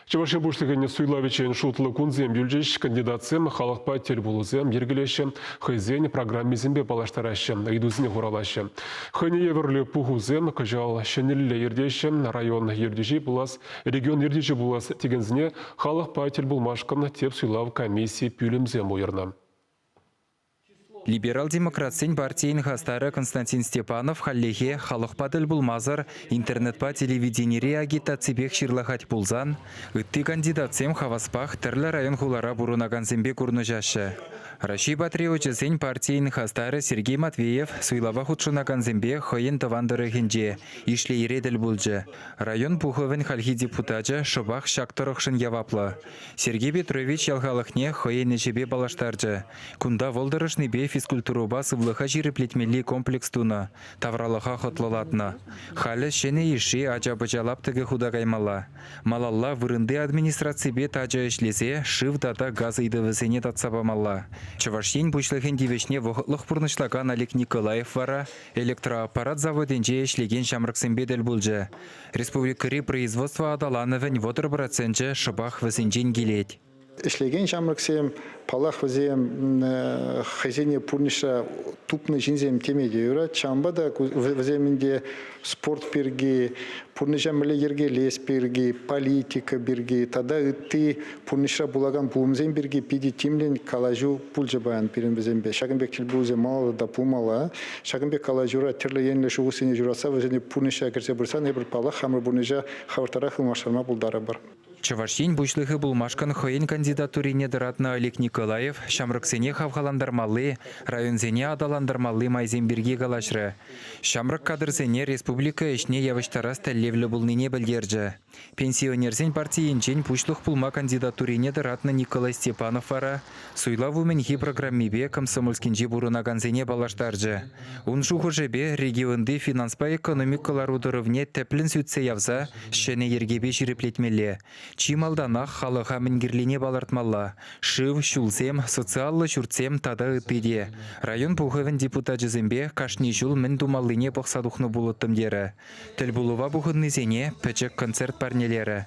Чӑваш Ен Пуҫлӑхӗн суйлавӗччен шутлӑ кунсем юлчӗҫ. Кандидатсем халӑхпа тӗлпулусем йӗркелеҫҫӗ, хӑйсен программисемпе паллаштараҫҫӗ, ыйтусене хуравлаҫҫӗ. Хӑйне евӗрлӗ пухусем кӑҫал ҫӗнӗлле иртеҫҫӗ. Район ертӳҫи пулас, регион ертӳҫи пулас текенсене халӑхпа тӗл пулмашкӑн тӗп суйлав комисси пӳлӗмсем уйӑрнӑ. Либерал-демократсен партийӗн хастарӗ Константин Степанов хальлӗхе халӑхпа тӗл пулмасӑр интернетпа телевиденири агитаципех ҫырлахать пулсан, ытти кандидатсем хаваспах тӗрлӗ район-хулара пурӑнакансемпе курнӑҫаҫҫӗ. Раҫҫей патриочӗсен партийӗн хастарӗ Сергей Матвеев суйлава хутшӑнакансемпе хӑйӗн тӑван тӑрӑхӗнче, Ишлейре тӗл пулчӗ. Район пухӑвӗн хальхи депутачӗ шӑпах ҫак тӑрӑхшӑн яваплӑ. Сергей Петрович ял халӑхне хӑйӗн ӗҫӗпе паллаштарчӗ. Кунта вӑл тӑрӑшнипе физкультурӑпа сывлӑха ҫирӗплетмелли комплекс тунӑ, тавралӑха хӑтлӑлатнӑ. Халӗ ҫӗнӗ йышши ача-пӑча лаптӑкӗ хута каймалла. Малалла вырӑнти администраципе тачӑ ӗҫлесе шыв тата газ ыйтӑвӗсене татса памалла. Чӑваш Ен Пуҫлӑхӗн тивӗҫне вӑхӑтлӑх пурнӑҫлакан Олег Николаев вара электроаппарат заводӗнче ӗҫлекен ҫамрӑксемпе тӗл пулчӗ. Республикӑри производство аталанӑвӗн 30 проценчӗ шӑпах вӗсенчен килет. Ӗҫлекен ҫамрӑксем, паллах, вӗсем хӑйсене пурнӑҫра тупнӑ ҫынсем теме те юрать. Ҫавӑнпа та вӗсем ӗнтӗ спорт пирки, пурнӑҫа мӗнле йӗркелес пирки, политика пирки тата ытти пурнӑҫра пулакан пулӑмсем пирки питӗ тимлӗн калаҫу пулчӗ паян пирӗн вӗсемпе. Ҫакӑн пек тӗлпулусем малалла та пулмалла. Ҫакӑн пек калаҫура тӗрлӗ енлӗ шухӑшсене ҫуратса вӗсене пурнӑҫа кӗрсе пырсан эпир, паллах, хамӑр пурнӑҫа хӑвӑртрах ылмаштарма пултарӑпӑр. Чӑваш Ен Пуҫлӑхӗ пулмашкӑн хӑйӗн кандидатурине тӑратнӑ Олег Николаев ҫамрӑксене хавхалантармалли, районсене аталантармалли майсем пирки калаҫрӗ. Ҫамрӑк кадрсене республика ӗҫне явӑҫтарас тӗллевлӗ пулнине пӗлтерчӗ. Пенсионерсен партийӗнчен пуҫлӑх пулма кандидатурине тӑратнӑ Николай Степанов вара суйлав умӗнхи программипе Комсомольскинче пурӑнакансене паллаштарчӗ. Ун шухӑшӗпе, регионти финанспа экономика лару-тӑрӑвне тӗплӗн сӳтсе явса ҫӗнӗ йӗркепе ҫирӗплетмелле. Чи малтанах халӑха мӗн кирлине палӑртмалла: шыв, ҫулсем, социаллӑ ҫуртсем тата ытти те. Район пухӑвӗн депутачӗсемпе кашни ҫул мӗн тумаллине пӑхса тухнӑ пулӑттӑм терӗ. Тӗлпулӑва пухӑннисене пӗчӗк концерт парнелерӗ.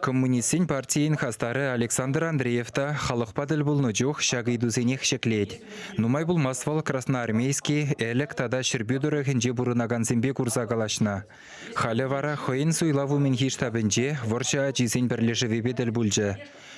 Коммунистсен партийӗн хастарӗ Александр Андреев та халӑхпа тӗл пулнӑ чух ҫак ыйтусенех ҫӗклет. Нумай пулмасть вӑл Красноармейски, Элӗк тата Ҫӗрпӳ тӑрӑхӗнче пурӑнакансемпе курса калаҫнӑ. Халӗ вара хӑйӗн суйлав умӗнхи штабӗнче вӑрҫӑ ачисен пӗрлешӗвӗпе тӗл пулчӗ.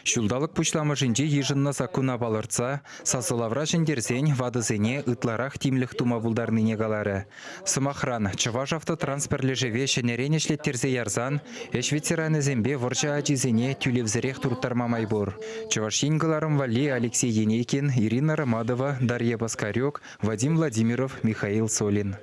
Ҫулталӑк пуҫламӑшӗнче йышӑннӑ саккуна палӑртса сасӑлавра ҫӗнтерсен ватӑсене ытларах тимлӗх тума пултарнине каларӗ. Сӑмахран, Чӑваш автотранс пӗрлешӗве ҫӗнӗрен ӗҫлеттерсе ярсан ӗҫ ветеранӗсемпе вӑрҫӑ ачисене тӳлевсӗрех турттарма май пур. Чӑваш Ен кӑларӑм валли Алексей Енейкин, Ирина Ромадова, Дарья Паскарюк, Вадим Владимиров, Михаил Солин.